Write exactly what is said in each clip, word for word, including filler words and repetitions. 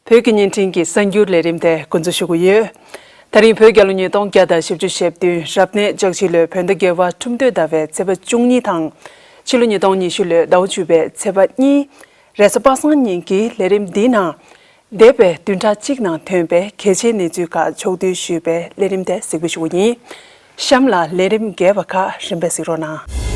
བོད་ཀྱི་བརྙན་འཕྲིན་གྱི་གསར་འགྱུར་ལས་རིམ་དེ་འགོ་འཛུགས་ཞུ་གི་ཡོད། ད་རིང་བོད་རྒྱལ་ལོ་ཉིས་སྟོང་བརྒྱ་དང་བཞི་བཅུ་ཞེ་བདུན་རབ་གནས་ལྕགས་བཞི་ལོའི་བོད་ཟླ་བརྒྱད་པ་ཁྲུམས་སྟོད་ཟླ་བའི་ཚེས་པ་བཅུ་གཉིས་དང་། ཕྱི་ལོ་ཉིས་སྟོང་ཉི་ཤུ་ལོའི་ཟླ་བ་བཅུ་པའི་ཚེས་པ་གཉིས། རེས་གཟའ་པ་སངས་ཉིན་གྱི་ལས་རིམ་འདིའི་ནང་། འདས་པའི་བདུན་ཕྲག་གཅིག་ནང་ཐོན་པའི་གལ་ཆེའི་གནས་ཚུལ་ཁག་ཕྱོགས་བསྡུས་ཞུས་པའི་ལས་རིམ་དེ་གཟིགས་འབུལ་ཞུ་གི་ཡིན། གཤམ་ལ་ལས་རིམ་རྒྱས་པ་ཁག་རིམ་པས་གཟིགས་རོགས་གནང་།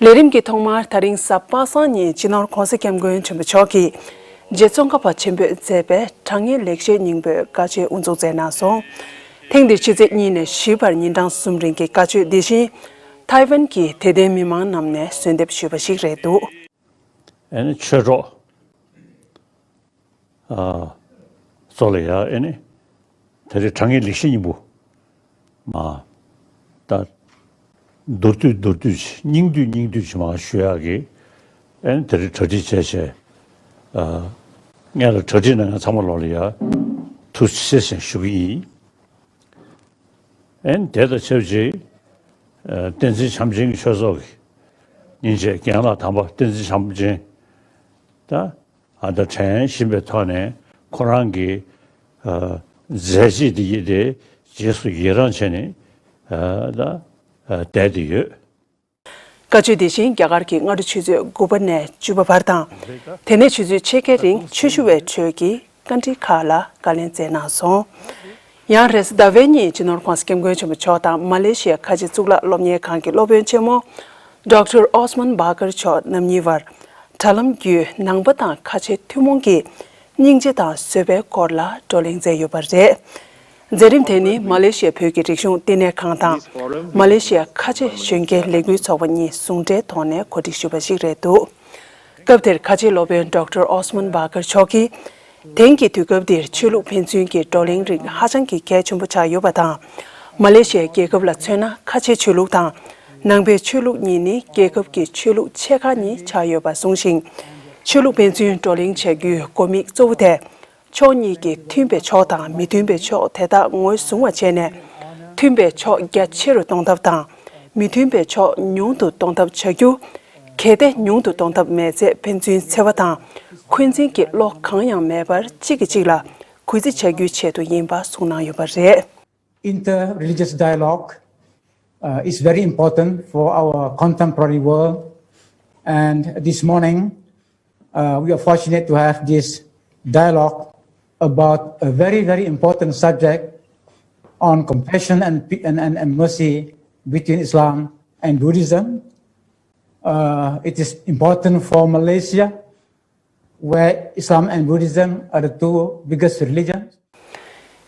ལས་རིམ་གྱི་ཐོག་མར་ད་རིང་གཟའ་པ་སངས་ཉིན་སྤྱི་ནོར་༧གོང་ས་༧སྐྱབས་མགོན་ཆེན་པོ་མཆོག་གིས་རྗེ་ཙོང་ཁ་པ་ཆེན་པོས་མཛད་པའི་དྲང་ངེས་ལེགས་བཤད་སྙིང་པོའི་བཀའ་ཆོས་དབུ་འཛུགས་མཛད་གནང་སོང་། ཐེངས་འདིར་ཕྱི་ཚེས་གཉིས་ནས་བཞི་བར་ཉིན་གྲངས་གསུམ་རིང་གི་བཀའ་ཆོས་འདི་བཞིན་ཐའེ་ཝན་གྱི་དད་ལྡན་མི་མང་རྣམས་ནས་གསོལ་འདེབས་ཞུས་པ་ཞིག་རེད་འདུག། ཨ་ནི་ཆོས་གྲོགས། ཨ། ཚོ་ལ་ཡ་ཨེ་ནི། དེ་རིང་དྲང་ངེས་ལེགས་བཤད་སྙིང་པོ། མ། ད། མདོར་བསྡུས་མདོར་བསྡུས་ཅིག་སྙིང་བསྡུས་སྙིང་བསྡུས་ཅིག་མ་ཞུ་ཡག་གི་ཨེ་ནི་དེ་རིང་གྲ་སྒྲིག་བྱས་བྱས། ཨ། ངས་ལ་གྲ་སྒྲིག་གནང་མཁན་ཚང་མ་ལོག་ལ་ཡ། ཐུགས་རྗེ་ཆེ་ཞེས་ཞུ་གི་ཡིན། ཨེ་ནི་དེ་དང་ཆབས་ཅིག་ཨ། བསྟན་འཛིན་བྱམས་ཆེན་གྱི་ཆོས་ཚོགས་ཀྱི་སྙིང་རྗེ་རྒན་ལགས་དམ་པ་བསྟན་འཛིན་བྱམས་ཆེན། ད། ཨ། ད་དྲན་བཞིན་པའི་ཐོག་ནས་ཁོ་རང་གི་ཨ། མཛད་རྗེས་འདི་ཡིད་དེ་རྗེས་སུ་ཡི་རང་བྱས་ནས་ཨ། ད་ཨ། བསྡད་དེ་ཡོད། བཀའ་ཆོས་དེ་བཞིན་རྒྱ་གར་གྱི་སྔ་དྲོ་ཆུ་ཚོད་དགུ་པ་ནས་བཅུ་པ་བར་དང་། དེ་ནས་ཆུ་ཚོད་ཕྱེད་ཀའི་རིང་ཆོས་ཞུ་བའི་ཁྲོད་ཀྱི་བཀའ་འདྲི་ཁག་ལ་བཀའ་ལན་སྩལ་གནང་སོང་། ཡང་རེས་གཟའ་ཟླ་བའི་ཉིན་སྤྱི་ནོར་༧གོང་ས་༧སྐྱབས་མགོན་ཆེན་པོ་མཆོག་དང་མ་ལེ་ཤི་ཡ་ཁ་ཆེ་གཙུག་ལག་སློབ་གཉེར་ཁང་གི་སློབ་དཔོན་ཆེན་མོ་ཌོག་ཊར་ཨོ་སི་མན་བྷ་ཀར་མཆོག་རྣམ་གཉིས་བར་དྲ་ལམ་བརྒྱུད་ནང་པ་དང་ཁ་ཆེ་ཐུན་མོང་གི་སྙིང་རྗེ་དང་བཟོད་པའི་སྐོར་ལ་བགྲོ་གླེང་མཛད་ཡོད་པ་རེད། མཛད་རིམ་དེ་ནི་མ་ལེ་ཤི་ཡ་བོད་ཀྱི་རིག་གཞུང་བསྟི་གནས་ཁང་དང་མ་ལེ་ཤི་ཡ་ཁ་ཆེ་གཞོན་སྐྱེས་ལས་འགུལ་ཚོགས་པ་གཉིས་ཟུང་འབྲེལ་ཐོག་ནས་གོ་སྒྲིག་ཞུས་པ་ཞིག་རེད་འདུག། སྐབས་དེར་ཁ་ཆེའི་སློབ་དཔོན་ཌོག་ཊར་ཨོ་སི་མན་བྷ་ཀར་མཆོག་གིས། དེང་གི་དུས་སྐབས་འདིར་ཆོས་ལུགས་ཕན་ཚུན་གྱི་བགྲོ་གླེང་རིགས་ཧ་ཅང་གི་གལ་ཆེན་པོ་ཆགས་ཡོད་པ་དང་། མ་ལེ་ཤི་ཡའི་རྒྱལ་ཁབ་ལ་མཚོན་ན་ཁ་ཆེའི་ཆོས་ལུགས་དང་། ནང་པའི་ཆོས་ལུགས་གཉིས་ནི་རྒྱལ་ཁབ་ཀྱི་ཆོས་ལུགས་ཆེ་ཁག་གཉིས་ཆགས་ཡོད་པ་གསུངས་ཤིང་། ཆོས་ལུགས་ཕན་ཚུན་བགྲོ་གླེང་བྱ་རྒྱུའི་དགོས་དམིགས་གཙོ་བོ་དེ། ཕྱོགས་གཉིས་ཀྱི་མཐུན་པའི་ཕྱོགས་དང་མི་མཐུན་པའི་ཕྱོགས་དེ་དག་ངོས་བཟུང་བ་བྱས་ནས། མཐུན་པའི་ཕྱོགས་རྒྱ་ཆེ་རུ་གཏོང་ཐབས་དང་། མི་མཐུན་པའི་ཕྱོགས་ཉུང་དུ་གཏོང་ཐབས་བྱ་རྒྱུ། གལ་ཏེ་ཉུང་དུ་གཏོང་ཐབས་མེད་ཚེ་ཕན་ཚུན་འཚེ་བ་དང་། འཁོན་འཛིན་གྱི་བློ་གང་ཡང་མེད་པར་གཅིག་གིས་གཅིག་ལ་གུས་བརྩི་བྱ་རྒྱུའི་ཆེད་དུ་ཡིན་པ་གསུངས་གནང་ཡོད་པ་རེད། Inter-religious dialogue uh, is very important for our contemporary world. And this morning, uh, we are fortunate to have this dialogue about a very, very important subject on compassion and, and, and, and mercy between Islam and Buddhism. Uh, it is important for Malaysia, where Islam and Buddhism are the two biggest religions.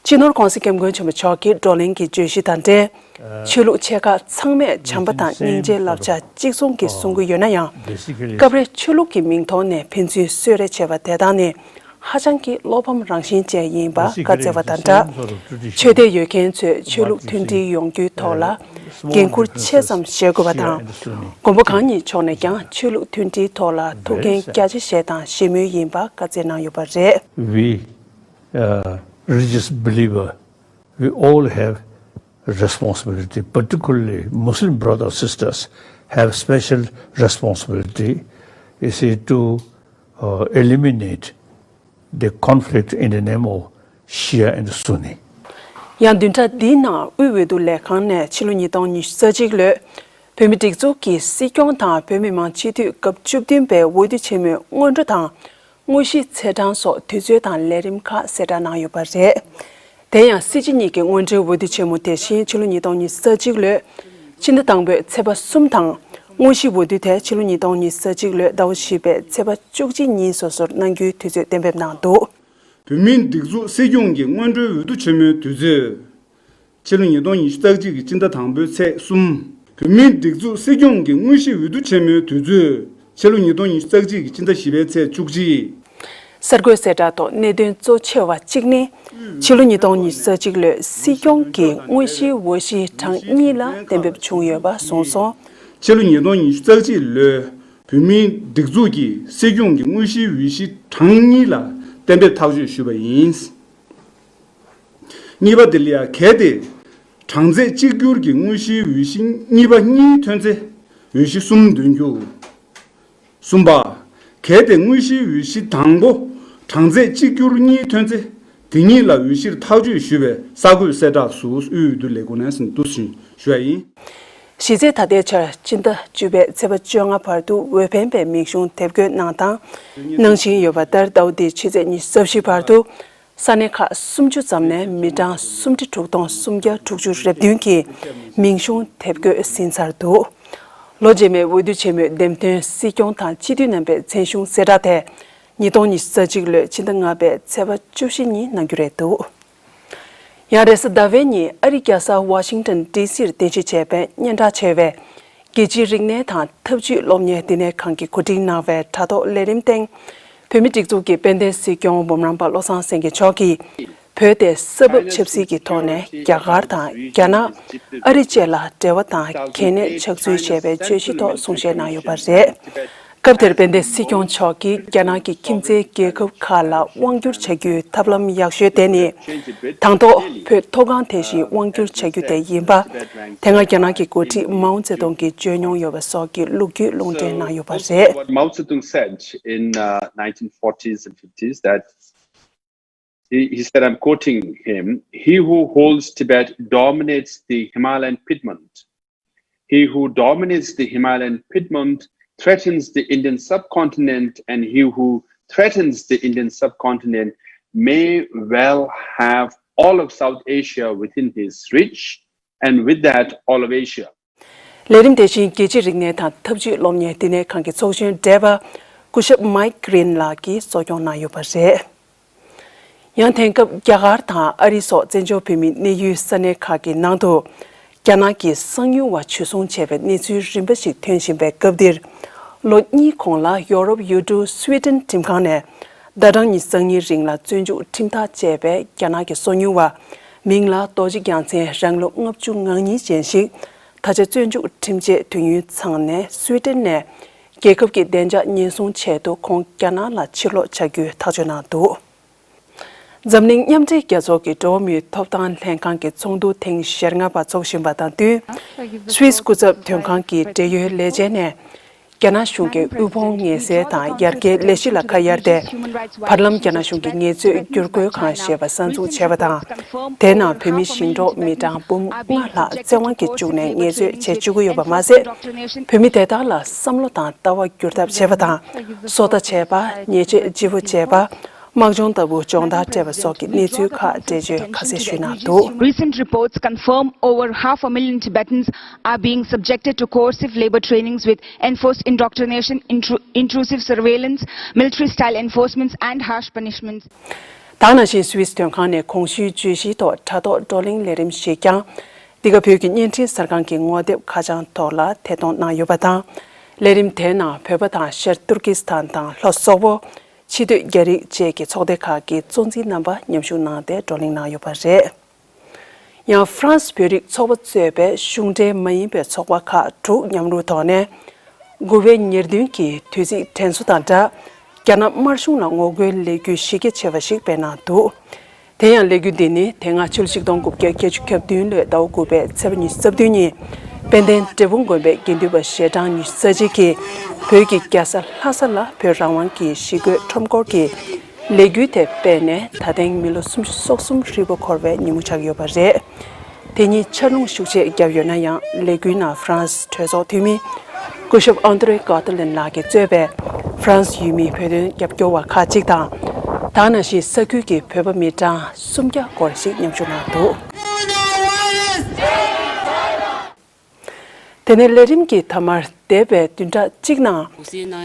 སྤྱི་ནོར་༧གོང་ས་༧སྐྱབས་མགོན་ཆེན་པོ་མཆོག་གི་བགྲོ་གླེང་གི་བརྗོད་གཞི་དང་འབྲེལ། ཆོས་ལུགས་ཆེ་ཁག་ཚང་མས་བྱམས་པ་དང་སྙིང་རྗེའི་བསླབ་བྱ་གཅིག་མཚུངས་ཀྱིས་གསུང་གི་ཡོད་ན་ཡང་། སྐབས་རེ་ཆོས་ལུགས་ཀྱི་མིང་ཐོག་ནས་ཕན་ཚུན་གསོད་རེས་བྱས་པ་དེ་དག་ནི་ཧ་ཅང་གི་བློ་ཕམ་རང་བཞིན་ཅན་ཡིན་པ་བཀའ་སྩལ་བ་དང་སྦྲགས། ཆོས་དད་ཡོད་མཁན་ཚོས་ཆོས་ལུགས་མཐུན་སྒྲིལ་ཡོང་རྒྱུའི་ཐོག་ལ་འགན་འཁུར་ཆེ་ཙམ་བཞེས་དགོས་པ་དང་། མགོན་པོ་གང་ཉིད་མཆོག་ནས་ཀྱང་ཆོས་ལུགས་མཐུན་སྒྲིལ་ཐོག་ལ་ཐུགས་འགན་རྒྱ་ཆེ་བཞེས་དང་བཞེས་མུས་ཡིན་པ་བཀའ་སྩལ་གནང་ཡོད་པ་རེད། We uh, religious believer, we all have responsibility, particularly Muslim brothers sisters have special responsibility, you see, to uh, eliminate the conflict in the name of Shia and Sunni. ཡང་བདུན་ཕྲག་འདིའི་ནང་དབུས་འོས་བསྡུ་ལས་ཁང་ནས་ཕྱི་ལོ་ཉིས་སྟོང་ཉི་ཤུ་རྩ་གཅིག་ལོའི་བོད་མི་སྒྲིག་འཛུགས་ཀྱི་སྲིད་སྐྱོང་དང་བོད་མི་མང་སྤྱི་འཐུས་སྐབས་བཅུ་བདུན་པའི་འོས་བསྡུ་ཆེན་མོའི་སྔོན་འགྲོ་དང་། དངོས་གཞིའི་ཚེས་གྲངས་སོགས་དུས་ཚོད་དང་ལས་རིམ་ཁག་གསལ་བསྒྲགས་གནང་ཡོད་པ་རེད། དེ་ཡང་སྲིད་སྤྱི་གཉིས་ཀྱི་སྔོན་འགྲོའི་འོས་བསྡུ་ཆེན་མོ་དེ་བཞིན་ཕྱི་ལོ་ཉིས་སྟོང་ཉི་ཤུ་རྩ་གཅིག་ལོའི་ཕྱི་ཟླ་དང་པོའི་ཚེས་པ་གསུམ་དང་། དངོས་གཞིའི་འོས་བསྡུ་དེ་ཕྱི་ལོ་ཉིས་སྟོང་ཉི་ཤུ་རྩ་གཅིག་ལོའི་ཟླ་བ་བཞི་པའི་ཚེས་པ་བཅུ་གཅིག་ཉིན་སོ་སོར་གནང་རྒྱུའི་དུས་ཚོད་གཏན་འབེབས་གནང་འདུག། བོད་མིའི་སྒྲིག་འཛུགས་སྲིད་སྐྱོང་གི་སྔོན་འགྲོའི་འོས་བསྡུ་ཆེན་མོའི་དུས་ཚོད། ཕྱི་ལོ་ཉིས་སྟོང་ཉི་ཤུ་རྩ་གཅིག་གི་སྤྱི་ཟླ་དང་པོའི་ཚེས་གསུམ། བོད་མིའི་སྒྲིག་འཛུགས་སྲིད་སྐྱོང་གི་དངོས་གཞིའི་འོས་བསྡུ་ཆེན་མོའི་དུས་ཚོད། ཕྱི་ལོ་ཉིས་སྟོང་ཉི་ཤུ་རྩ་གཅིག་གི་སྤྱི་ཟླ་བཞི་པའི་ཚེས་བཅུ་གཅིག། གསར་འགོད་གསལ་བསྒྲགས་ཐོག་གནད་དོན་གཙོ་ཆེ་བ་གཅིག་ནི། ཕྱི་ལོ་ཉིས་སྟོང་ཉི་ཤུ་རྩ་གཅིག་ལོའི་སྲིད་སྐྱོང་གི་དངོས་གཞིའི་འོས་གཞི་གྲངས་གཉིས་ལ་གཏན་འབེབས་བྱུང་ཡོད་པ་གསུངས་སོང་། ཕྱི་ལོ་ཉིས་སྟོང་ཉི་ཤུ་རྩ་གཅིག་ལོའི་ བོད་མིའི་སྒྲིག་འཛུགས་ཀྱི་སྲིད་སྐྱོང་གི་དངོས་གཞིའི་འོས་གཞི་གྲངས་གཉིས་ལ་གཏན་འབེབས་ཐག་གཅོད་ཞུས་པ་ཡིན། གཉིས་པ་དེ་ལ་ཡང་གལ་ཏེ་གྲངས་ཚད་གཅིག་གྱུར་གྱི་དངོས་གཞིའི་འོས་གཞི་གཉིས་པ་གཉིས་ཐོན་ཚེ་འོས་གཞི་གསུམ་འདོན་རྒྱུ། གསུམ་པ། གལ་ཏེ་དངོས་གཞིའི་འོས་གཞི་དང་པོ་གྲངས་ཚད་གཅིག་གྱུར་གཉིས་ཐོན་ཚེ་དེ་གཉིས་ལ་འོས་གཞིར་ཐག་གཅོད་ཞུས་པའི་གསར་འགོད་གསལ་བསྒྲགས་སུ་དབུས་འོས་བསྡུ་ལས་ཁུངས་ནས་འདུག་སེ་ཞུ་བ་ཡིན། གཞི་རྩའི་ད་ལྟའི་ཆར་སྤྱི་ཟླ་བཅུ་པའི་ཚེས་པ་བཅོ་ལྔ་བར་དུ་འོས་འཕེན་པའི་མིང་གཞུང་དེབ་འགོད་གནང་སྟངས་གནང་བཞིན་ཡོད་པ་ལྟར། ཟླ་བ་འདིའི་ཕྱི་ཚེས་ཉི་ཤུ་རྩ་བཞི་བར་དུ་ས་གནས་ཁག་སུམ་ཅུ་ཙམ་ནས་མི་གྲངས་སུམ་ཁྲི་དྲུག་སྟོང་སུམ་བརྒྱ་དྲུག་ཅུ་རེ་བདུན་གྱིས་མིང་གཞུང་དེབ་འགོད་ཟིན་ཚར་འདུག་ལོ་རྗེས་མའི་འོས་བསྡུ་ཆེན་མོའི་འདེམས་ཐོན་སྲིད་སྐྱོང་དང་སྤྱི་འཐུས་རྣམ་པའི་མཚན་གཞུང་གསལ་བསྒྲགས་དེ་ཉིས་སྟོང་ཉི་ཤུ་རྩ་གཅིག་ལོའི་ཕྱི་ཟླ་ལྔ་པའི་ཚེས་པ་བཅུ་བཞི་ཉིན་གནང་རྒྱུ་རེད་འདུག་ཡང་རེས་གཟའ་ཟླ་བའི་ཉིན་ཨ་རིའི་རྒྱལ་ས་ཝ་ཤིང་ཊོན་ཌི་སིར་རྟེན་གཞི་བྱས་པའི་སྙན་གྲགས་ཆེ་བའི་རྒྱལ་སྤྱིའི་རིག་གནས་དང་འཐབ་ཇུས་སློབ་གཉེར་བསྟི་གནས་ཁང་གིས་གོ་སྒྲིག་གནང་བའི་དྲ་ཐོག་ལས་རིམ་སྟེང་། བོད་མིའི་སྒྲིག་འཛུགས་ཀྱི་དཔལ་ལྡན་སྲིད་སྐྱོང་འབུམ་རམས་པ་བློ་བཟང་སེང་གེ་མཆོག་གིས་བོད་དེ་ས་བབ་ཆབ་སྲིད་ཀྱི་ཐོག་ནས་རྒྱ་གར་དང་རྒྱ་ནག་ཨ་རི་བཅས་ལ་འབྲེལ་བ་དང་གལ་གནད་ཆགས་ཚུལ་ཞེས་པའི་བརྗོད་གཞི་ཐོག་གསུང་བཤད་གནང་ཡོད་པ་རེད། སྐབས་དེར་དཔལ་ལྡན་སྲིད་སྐྱོང་མཆོག་གིས་རྒྱ་ནག་གི་ཁྱིམ་མཚེས་རྒྱལ་ཁབ་ཁག་ལ་དབང་བསྒྱུར་བྱ་རྒྱུའི་ཐབས་ལམ་ཡག་ཤོས་དེ་ནི། དང་ཐོག་བོད་མཐོ་སྒང་དེ་བཞིན་དབང་བསྒྱུར་བྱ་རྒྱུ་དེ་ཡིན་པ། དེ་སྔ་རྒྱ་ནག་གི་འགོ་ཁྲིད་མའོ་ཙེ་ཏུང་གིས་བརྗོད་མྱོང་ཡོད་པ་སོགས་ཀྱི་ལོ་རྒྱུས་ལུང་འདྲེན་གནང་ཡོད་པ་རེད། What Mao Zedong said in uh, nineteen forties and fifties, that he, he said, I'm quoting him, "He who holds Tibet dominates the Himalayan Piedmont. He who dominates the Himalayan Piedmont threatens the Indian subcontinent, and he who threatens the Indian subcontinent may well have all of South Asia within his reach, and with that, all of Asia." ལས་རིམ་དེ་བཞིན་རྒྱལ་སྤྱིའི་རིག་གནས་དང་འཐབ་ཇུས་སློབ་གཉེར་བསྟི་གནས་ཁང་གི་ཚོགས་གཞོན་བགྲེས་པ་སྐུ་ཞབས་མའིག་གྷི་རིན་ལགས་ཀྱིས་གཙོ་སྐྱོང་གནང་ཡོད་པ་རེད། ཡང་དེང་སྐབས་རྒྱ་གར་དང་ཨ་རི་སོགས་བཙན་བྱོལ་བོད་མིའི་གནས་ཡུལ་ས་གནས་ཁག་གི་ནང་དུ། རྒྱ་ནག་གི་གསང་ཉུལ་བ་འཇུ་བཟུང་བྱས་པའི་གནས་ཚུལ་རིམ་པ་ཞིག་ཐོན་བཞིན་པའི་སྐབས་འདིར། ལོ་གཉིས་གོང་ལ་ཡོ་རོབ་ཡུལ་གྲུ་སུའེ་ཏེན་ཁྲིམས་ཁང་ནས་ཟླ་གྲངས་ཉི་ཤུ་རྩ་གཉིས་རིང་ལ་བཙོན་འཇུག་ཁྲིམས་ཐག་བཅད་པའི་རྒྱ་ནག་གི་སོ་ཉུལ་བ་མིང་ལ་རྡོ་རྗེ་རྒྱལ་མཚན་རང་ལོ་ལྔ་བཅུ་ང་གཉིས་ཅན་ཞིག་ད་ཆ་བཙོན་འཇུག་ཁྲིམས་ཆད་དུས་ཡུན་ཚང་ནས་སུའེ་ཏེན་ནས་རྒྱལ་ཁབ་ཀྱི་བདེ་འཇགས་ཉེན་སྲུང་ཆེད་དུ་ཁོང་རྒྱ་ནག་ལ་ཕྱིར་ལོག་བྱ་རྒྱུའི་ཐག་གཅོད་གནང་འདུག་འཛམ་གླིང་མཉམ་འབྲེལ་རྒྱལ་ཚོགས་ཀྱི་འགྲོ་བ་མིའི་ཐོབ་ཐང་ལྷན་ཁང་གི་ཚོགས་འདུ་ཐེངས་ཞེ་ལྔ་པ་འཚོགས་བཞིན་པ་དང་བསྟུན། སུད་སི་སྐུ་ཚབ་དོན་ཁང་གི་འབྲེལ་ཡོད་ལས་བྱེད་ནས། རྒྱ་ནག་གཞུང་གི་དབུལ་ཕོངས་ངལ་སེལ་དང་ཡར་རྒྱས་ལས་གཞི་ལ་ཁ་གཡར་ཏེ། བར་ལམ་རྒྱ་ནག་གཞུང་གིས་ངལ་རྩོལ་བསྒྱུར་བཀོད་ཁང་ཞེས་པ་གསར་འཛུགས་བྱས་པ་དང་། དེའི་ནང་བོད་མི་ཞིང་འབྲོག་མི་གྲངས་འབུམ་ལྔ་ལྷག་བཙན་དབང་གིས་བཅུག་ནས་ངལ་རྩོལ་བྱེད་བཅུག་གི་ཡོད་པ་མ་ཟད། བོད་མི་དེ་དག་ལ་བསམ་བློ་དང་ལྟ་བ་བསྒྱུར་ཐབས་བྱས་པ་དང་། སོ་ལྟ་བྱས་པ། ཉེས་ཆད་ལྗིད་པོ་བྱས་པ། དམག་སྦྱོང་ལྟ་བུ་སྦྱོང་བརྡར་སྤྲད་པ་སོགས་ཀྱི་གནས་ཚུལ་ཁག་འགྲེལ་བརྗོད་ཁ་གསལ་ཞུས་གནང་འདུག Recent reports confirm over half a million Tibetans are being subjected to coercive labor trainings with enforced indoctrination, intru- intrusive surveillance, military style enforcements, and harsh punishments. ད་ནང་བཞིན་སུད་སི་དོན་ཁང་ནས་གོང་ཞུས་བརྗོད་གཞིའི་ཐོག་དྲ་ཐོག་བགྲོ་གླེང་ལས་རིམ་ཞིག་ཀྱང་། འདི་ག་བོད་ཀྱི་བརྙན་འཕྲིན་གསར་ཁང་གི་ངོ་དེབ་ཁ་བྱང་ཐོག་ལ་ཐད་གཏོང་གནང་ཡོད་པ་དང་། ལས་རིམ་དེའི་ནང་བོད་པ་དང་ཤར་ཏུར་ཀི་སི་ཐན་དང་ལྷོ་སོག་པོ། ཕྱི་སྡོད་རྒྱ་རིགས་བཅས་ཀྱི་ཚོགས་སྡེ་ཁག་གི་གཙོ་འཛིན་རྣམ་པ་མཉམ་ཞུགས་གནང་སྟེ་བགྲོ་གླེང་གནང་ཡོད་པ་རེད། ཡང་ཧྥ་རན་སི་བོད་རིགས་ཚོགས་པ་གཙོས་པའི་གཞུང་འབྲེལ་མ་ཡིན་པའི་ཚོགས་པ་ཁག་དྲུག་མཉམ་རུབ་ཐོག་ནས། དགུ་པའི་ཉེར་བདུན་གྱི་དུས་ཚིགས་དྲན་གསོ་དང་སྦྲགས། རྒྱ་ནག་དམར་གཞུང་ལ་ངོ་རྒོལ་ལས་འགུལ་གཞི་རྒྱ་ཆེ་བ་ཞིག་སྤེལ་གནང་འདུག་དེ་ཡང་ལས་འགུལ་འདི་ནི་དེ་སྔ་ཕྱི་ལོ་ཆིག་སྟོང་དགུ་བརྒྱ་བརྒྱད་ཅུ་གྱ་བདུན་ལོའི་ཟླ་བ་དགུ་པའི་ཚེས་པ་ཉི་ཤུ་རྩ་བདུན་ཉིན། དཔལ་ལྡན་འབྲས་སྤུངས་དགོན་པའི་དགེ་འདུན་པ་ཞལ་གྲངས་ཉི་ཤུ་རྩ་གཅིག་གིས་བོད་ཀྱི་རྒྱལ་ས་ལྷ་ས་ལ་བོད་རང་དབང་གི་ཞི་རྒོལ་ཁྲོམ་སྐོར་གྱི་ལས་འགུལ་དེ་སྤེལ་ནས་ད་ཐེངས་མི་ལོ་སུམ་ཅུ་སོ་གསུམ་ཧྲིལ་པོ་འཁོར་བའི་ཉིན་མོ་ཆགས་ཡོད་པ་རེད། དེ་ཉིན་ཆར་རླུང་ཤུགས་ཆེ་བརྒྱབ་ཡོད་ན་ཡང་ལས་འགུལ་ནང་ཧྥ་རན་སི་གྲོས་ཚོགས་འཐུས་མི་སྐུ་ཞབས་ཨན་ཏྲེ་ཀ་ཏི་ལིན་ལགས་ཀྱིས་གཙོས་པའི་ཧྥ་རན་སི་ཡུལ་མི་བོད་དོན་རྒྱབ་སྐྱོར་བ་ཁག་ཅིག་དང་། ད་ནང་བཞིན་ས་ཁུལ་གྱི་བོད་པ་མི་གྲངས་སུམ་བརྒྱ་སྐོར་ཞིག་མཉམ་ཞུགས་གནང་འདུག་དེ་ནས་ལས་རིམ་གྱི་མཐའ་མར་འདས་པའི་བདུན་ཕྲག་གཅིག་ནང་།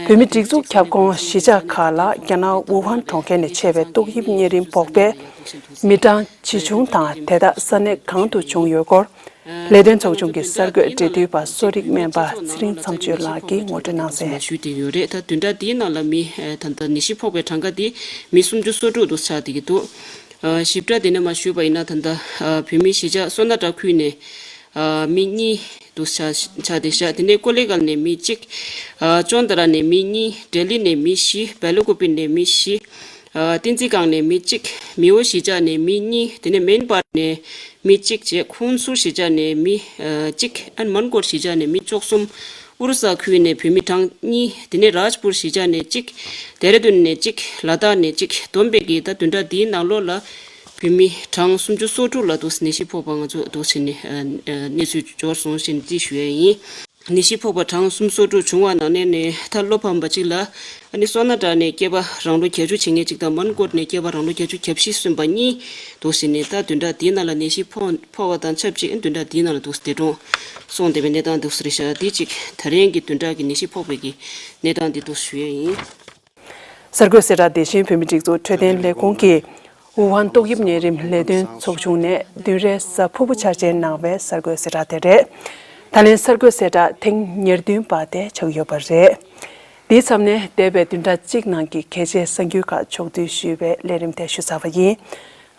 བོད་མིའི་སྒྲིག་འཛུགས་ཁྱབ་ཁོངས་གཞིས་ཆགས་ཁག་ལ་རྒྱ་ནག་ཝུ་ཧན་གྲོང་ཁྱེར་ནས་མཆེད་པའི་ཏོག་དབྱིབས་གཉན་རིམས་ཕོག་པའི་མི་གྲངས་ཇི་བྱུང་དང་དེ་དག་ས་གནས་གང་དུ་བྱུང་ཡོད་སྐོར། ལས་དོན་ཚོགས་ཆུང་གི་གསར་འགོད་འབྲེལ་མཐུད་པ་གསོ་རིག་སྨན་པ་ཚེ་རིང་མཚམས་གཅོད་ལགས་ཀྱིས་ངོ་སྤྲོད་གནང་གསལ། ཞུས་ཏེ་ཡོད་རེད། ད་བདུན་ཕྲག་འདིའི་ནང་ལ་མི་ད་ལྟ་ནད་གཞི་ཕོག་པའི་གྲངས་ཀ་དེ་མི་སུམ་ཅུ་སོ་དྲུག་དུ་ཆགས་བསྡད་ཀྱི་འདུག་ཞིབ་ཕྲ་དེ་ནས་མར་ཞུས་པ་ཡིན་ན། ད་ལྟ་བོད་མིའི་གཞིས་ཆགས་སོ་ན་ཊ་ཁུལ་ནས་མི་གཉིས་ དུ་ཆགས་ཆགས་བསྡད་ཤག་དེ་ནས་ཀོ་ལི་གལ་ནས་མི་གཅིག་ཨ་ཅོན་ཏ་ར་ནས་མི་གཉིས། ལྡི་ལི་ནས་མི་བཞི། སྦེལ་ཀོབ་ནས་མི་བཞི། ཨ་བསྟན་འཛིན་སྒང་ནས་མི་གཅིག་མིའོ་གཞིས་ཆགས་ནས་མི་གཉིས། དེ་ནས་མེན་པར་ནས་མི་གཅིག་བྱས། ཁུན་སུར་གཞིས་ཆགས་ནས་མི་ཨ་གཅིག་ཨན་མོན་གོར་གཞིས་ཆགས་ནས་མི་བཅུ་གསུམ། ཨུ་རུ་ས་ཁུལ་ནས་བོད་མི་གྲངས་གཉིས། དེ་ནས་རཱཇ་པུར་གཞིས་ཆགས་ནས་གཅིག་ལྡེ་ར་ལྡུན་ནས་གཅིག་ལ་དྭགས་ནས་གཅིག་བསྡོམས་པས་ཀྱི་ད་བདུན་ཕྲག་འདིའི་ནང་ལོགས་ལ་བོད་མི་གྲངས་སུམ་ཅུ་སོ་དྲུག་ལ་དུ་ནད་གཞི་ཕོག་པ་ང་ཚོ་དུ་ཕྱིན་ནས་ཨ་ཨ་གནས་ཚུལ་འབྱོར་སོང་ཞེས་འདི་ཞུ་ཡས་ཡིན། ནད་གཞི་ཕོག་པ་གྲངས་སུམ་ཅུ་སོ་དྲུག་བྱུང་བ་ནང་ནས་ནས་ད་བློ་ཕམ་པ་གཅིག་ལ་ཨ་ནི་སོ་ན་ཊ་ནས་སྐྱེས་པ་རང་ལོ་བརྒྱད་ཅུ་ཕྱིན་མཁན་གཅིག་དང་མོན་གྷོ་ནས་སྐྱེས་པ་རང་ལོ་བརྒྱད་ཅུ་གྱ་བཞི་སོན་པ་གཉིས་དུ་ཕྱིན་ནས་ད་བདུན་ཕྲག་འདིའི་ནང་ལ་ནད་གཞི་ཕོག་ཕོག་པ་དང་ཆབས་ཅིག་བདུན་ཕྲག་འདིའི་ནང་ལ་དུ་འདས་གྲོངས་སོང་བསྡད་པའི་གནས་སྟངས་དུ་རེད་ཤག་འདི་གཅིག་ད་རིང་གི་བདུན་ཕྲག་གི་ནད་གཞི་ཕོག་པའི་གི་གནས་སྟངས་འདི་དུ་ཞུ་ཡས་ཡིན། གསར་འགོད་གསལ་བསྒྲགས་འདི་བཞིན་བོད་མིའི་སྒྲིག་འཛུགས་འཕྲོད་བསྟེན་ལས་ཁུངས་ཀྱིས་ཝུ་ཧན་ཏོག་དབྱིབས་ནད་རིམས་ལས་དོན་ཚོགས་ཆུང་ནས་བདུན་རེས་གཟའ་ཕུར་བུ་འཆར་ཅན་གནང་བའི་གསར་འགོད་གསལ་བསྒྲགས་དེ་རེད། ད་ལན་གསར་འགོད་གསལ་བསྒྲགས་ཐེངས་ཉེར་བདུན་པ་དེ་ཆགས་ཡོད་པ་རེད། འདིའི་མཚམས་ནས་འདས་པའི་བདུན་ཕྲག་གཅིག་ནང་གི་གལ་ཆེའི་གསར་འགྱུར་ཁག་ཕྱོགས་བསྡུས་ཞུས་པའི་ལས་རིམ་དེ་ཞུ་ཚར་བ་ཡིན།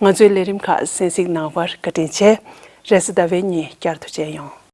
ང་ཚོའི་ལས་རིམ་ཁག་གསན་གཟིགས་གནང་བར་བཀའ་དྲིན་ཆེ། རེས་གཟའ་ཟླ་བའི་ཉིན་བསྐྱར་དུ་མཇལ་ཡོང་།